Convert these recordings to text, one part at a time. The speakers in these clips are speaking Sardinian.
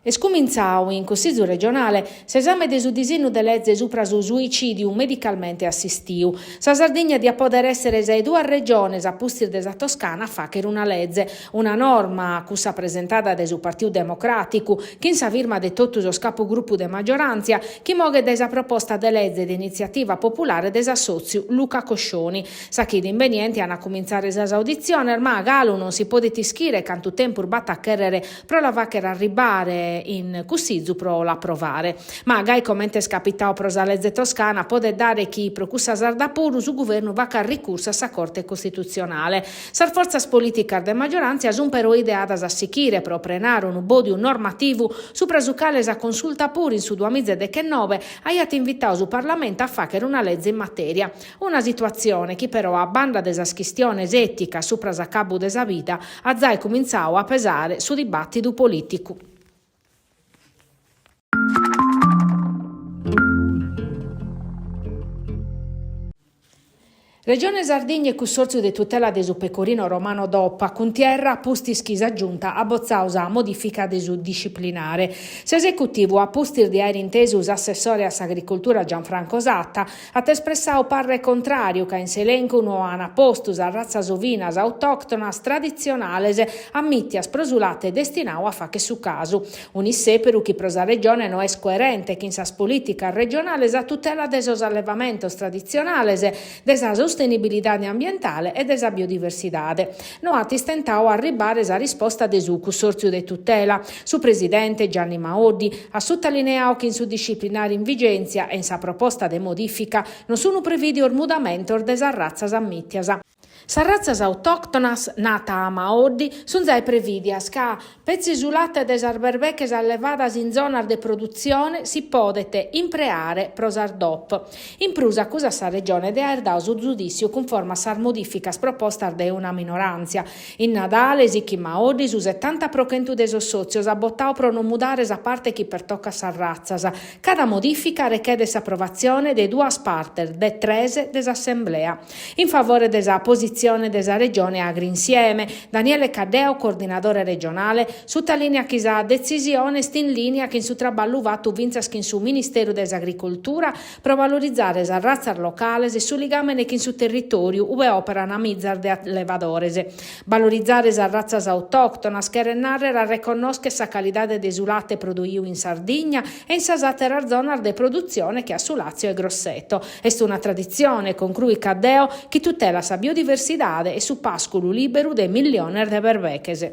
Est cumintzadu in Cussizu regionale s'esame de su disinnu de leze supra su suicìdiu medicalmente assistiu. Sa Sardigna diat pòdere èssere sa 'e duas regiones a pustis de sa Toscana a fàghere una leze. Una norma, cussa presentada dae su Partiu Democràticu, chin sa firma de totu sos capugrupu de magioràntzia, chi moghet dae sa proposta de leze de initziativa populare de s'assòtziu Luca Coscioni. Sa chida imbeniente an a cumintzare sas auditziones, ma galu non si podet ischire cantu tempus b'at a chèrrere pro la fàghere arribbare in Cussizu pro l'aprovare. Ma gai comente est capitadu pro sa leze toscana, podet dare chi pro cussa sarda puru su guvernu facat ricursu a sa Corte Costitutzionale. Sas fortzas polìticas de magioràntzia sunt però ideadas a sichire pro prenare unu bòdiu normativu supra su cale sa Consulta puru in su duamizadechennobe aiat invitadu su Parlamentu a fàghere una leze in matèria. Una situatzione chi però a banda de sas chistiones èticas supra s'acabu de sa vida at zai cumintzadu a pesare su dibàtidu polìticu. Regione Sardigna e Cussòrtziu de tutela de su Pecorino Romano Dop a cuntierra a pustis chi sa Giunta at botzadu sa modìfica de su disciplinare. S'esecutivu, a pustis de àere intesu s'assessore a s'agricoltura Gianfranco Satta, At espressadu parre contràriu ca in s'elencu no ant postu sas ratzas ovinas autòctonas traditzionales ammìtias pro su late destinadu a fàghere su casu. Un'issèperu chi pro sa Regione no est coerente chin sas polìticas regionales a tutela de sos allevamentos traditzionales, de sa sustenibilidade ambientale e de sa biodiversidade. No at istentadu a arribbare sa risposta de su Cussòrtziu de tutela. Su presidente, Gianni Maoddi, at sutalineadu chi in su disciplinare in vigèntzia e in sa proposta de modìfica non sunt prevìdios mudamentos de sas ratzas ammìtias. Sas ratzas autòctonas, nat Maoddi, sunt zai prevìdias ca petzi su late de sas berbeches allevadas in zonas de produtzione si podet impreare pro sas DOP. In prus acusat sa Regione de aer dadu su zudìssiu cunforma a sas modìficas propostas de una minoràntzia. In Nadale, sichit Maoddi, su setanta pro chentu de sos sòtzios at botadu pro non mudare sa parte chi pertocat sas ratzas. Cada modìfica rechedet s'aprovatzione de duas partes de tres de s'assemblea. In favore de sa positzione de sa Regione Agrinsieme, Daniele Caddeo, coordinadore regionale, sutalìniat chi sa detzisione est in lìnia chin su traballu fatu fintzas chin su Ministeru de s'Agricoltura pro valorizare sas ratzas locales e su ligàmene chin su territòriu ue òperan mizas de allevadores. Valorizare sas ratzas autòctonas cheret nàrrere a reconnòschere sa calidade de su late produidu in Sardigna e in sas àteras zonas de produtzione che a su Làtzio e Grosseto. Est una traditzione, concruit Caddeo, chi tutelat sa biodiversidade e su pàsculu lìberu de milliones de berbeches.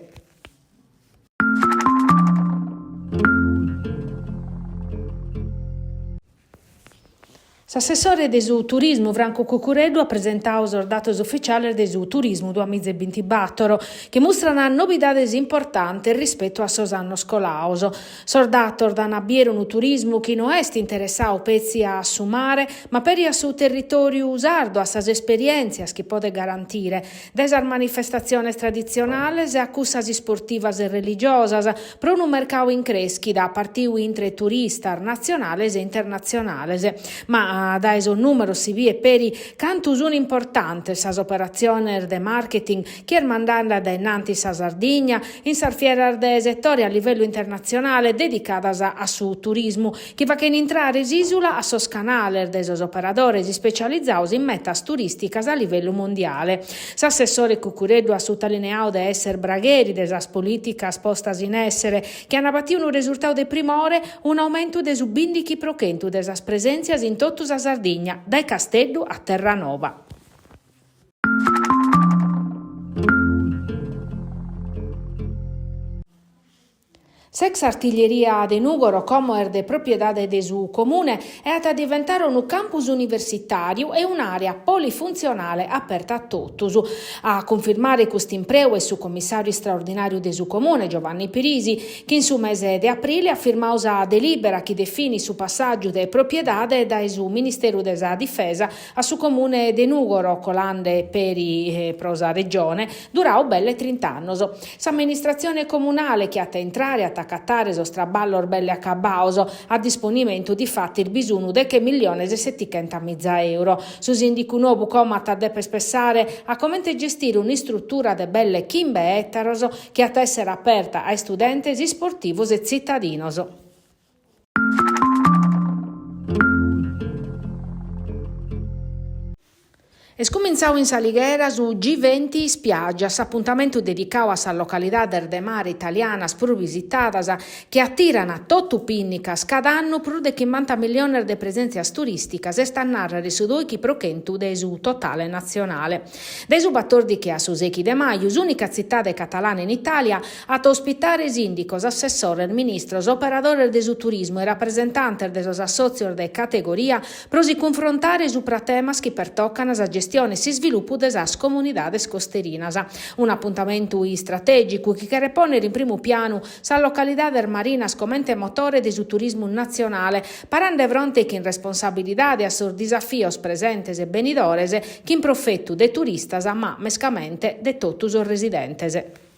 S'assessore de su Turismu Francu Cuccureddu at presentadu sos datos ufitziales de su turismu duamiza e bintibator, chi mustran novidades importantes rispetu a sos annos colados. Sos datos dan a bìere unu turismu chi no est interessadu petzi a su mare, ma peri a su territòriu sardu, a sas esperièntzias chi podet garantire, dae sas manifestatziones traditzionales a cussas isportivas e religiosas, pro unu mercadu in crèschida partiu intre turistas natzionales e internatzionales. Ma dae sos nùmeros si biet peri cantu sunt importantes sas operatziones de marketing chi est mandende a dae innantis sa Sardigna in sas fieras de setore a livellu internatzionale dedicadas a su turismu, chi faghen intrare s'ìsula a sos canales de sos operadores ispecializados in metas turìsticas a livellu mondiale. S'assessore Cuccureddu at sutalineadu de èssere bragheri de sas polìticas postas in èssere, chi ant batidu unu resurtadu de primore, un'aumentu de su bìndighi pro chentu de sas presèntzias in totu sa Sardigna, dae Casteddu a Terranova. S'ex artiglieria de Nùgoro como est de propiedade de su Comune e at a diventare unu campus universitàriu e un'àrea polifuntzionale aperta a totus. A cunfirmare custu impreu est su commissàriu istraordinàriu de su Comune, Giovanni Pirisi, chi in su mese de aprile at firmadu sa delìbera chi definit su passàgiu de propiedade dae su Ministeru de sa Difesa a su Comune de Nùgoro, colande peri pro sa Regione, duradu belle trint'annos. S'amministratzione comunale chi at a intrare at a. acatare sos traballos belle acabados, a disponimentu difatis bi sun deche milliones e setichentamiza euro. Su sìndicu nou como at a deper pessare a comente gestire un'istrutura de belle chimbe ètaros chi at a èssere aperta a istudentes, isportivos e tzitadinos. Est cumintzadu in S'Alighera su G20 Ispiàgia, s'apuntamentu dedicadu a sas localidades de mare italianas prus visitadas chi atiran totu pinnicas cada annu prus de chimbanta milliones de presèntzias turìsticas, est a nàrrere su dòighi pro chentu de su totale natzionale. Dae su batòrdighi a su sèighi de maju, s'ùnica tzitade catalana in Itàlia at a ospitare sìndicos, assessores, ministros, operadores de su turismu e rapresentantes de sos assòtzios de categoria pro si cunfrontare supra temas chi pertocan sa gestione e s'isvilupu de sas comunidades costerinas. Un'apuntamentu istratègicu chi cheret pònnere in primu pianu sas localidades marinas comente motore de su turismu natzionale, parende fronte chin responsabilidade a sos disafios presentes e benidores, chin profetu de turistas ma mescamente de totu sos residentes.